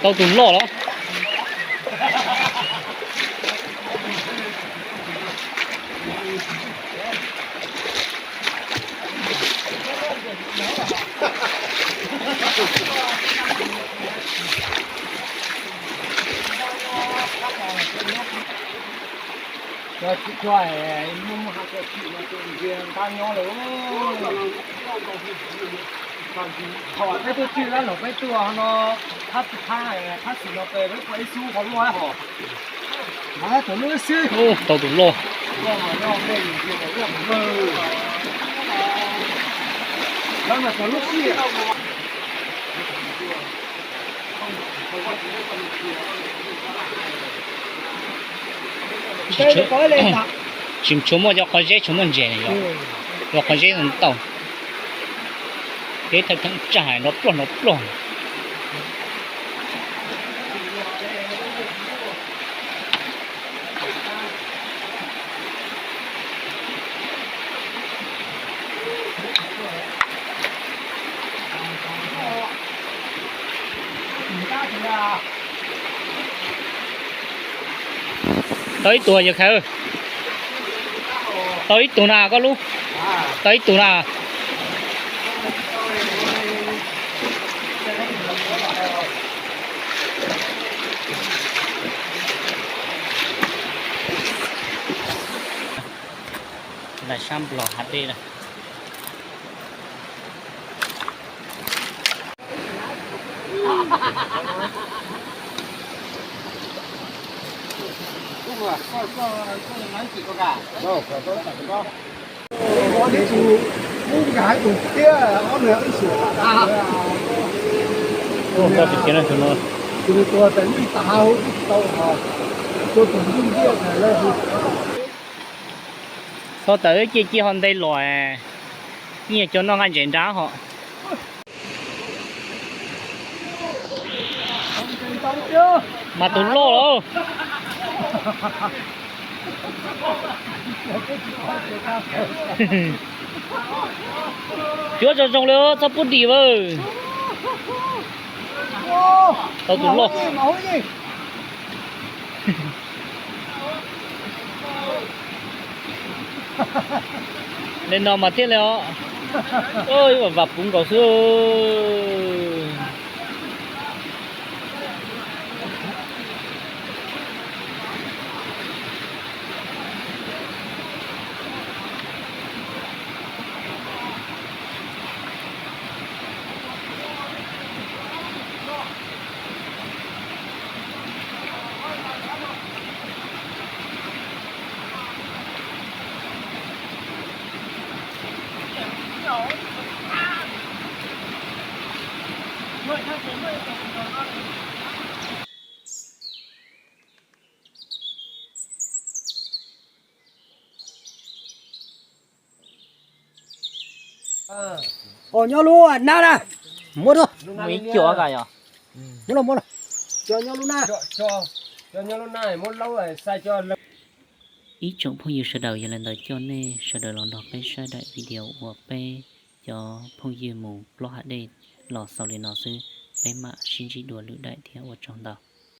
Tau tus loj los. Cov tsis cog, muaj muaj hais cov tsis no tus ntsia ntab nyob lawm. Thaum peb tuaj txij lab los peb tuaj no, thab tsis thab, thab xis no peb peb ua ib xub qhov loj hos. Mas tau lub xwb. Tau tus loj. Tsis tshua muaj cov qhov zeb tshua muaj ntses yom, cov qhov zeb tau. Kev thawj theem tsaj nrov plog nrov plog. Tau ib tug yawg Khawv. Tau ib tug na koj lub. Tau ib tug na. Lawv sab nplog hav dej na. Txhob tawm ciaj ciaj ho nte los, yeej yog cov noj nqaij ntses nrab ho. Mas tus loj los. Cuab zoo zoo li txhob pub dim vawm. Tau tus loj. Li no mas thiaj li os. Ib vam vam puv nkaus xwb. Nyob lub nab na, muab rau. Muaj ib co ka yog. Muab los, muab los. Cov nyob lub nab. Ib tsoom phooj ywg sawv daws, yog li ntawd coj nej sawv daws los nrog peb saib daim video uas peb cov phooj ywg mus plob hav dej los xaus li no xwb, peb mam sib ntsib dua lwm daim thiab ua tsaug ntau.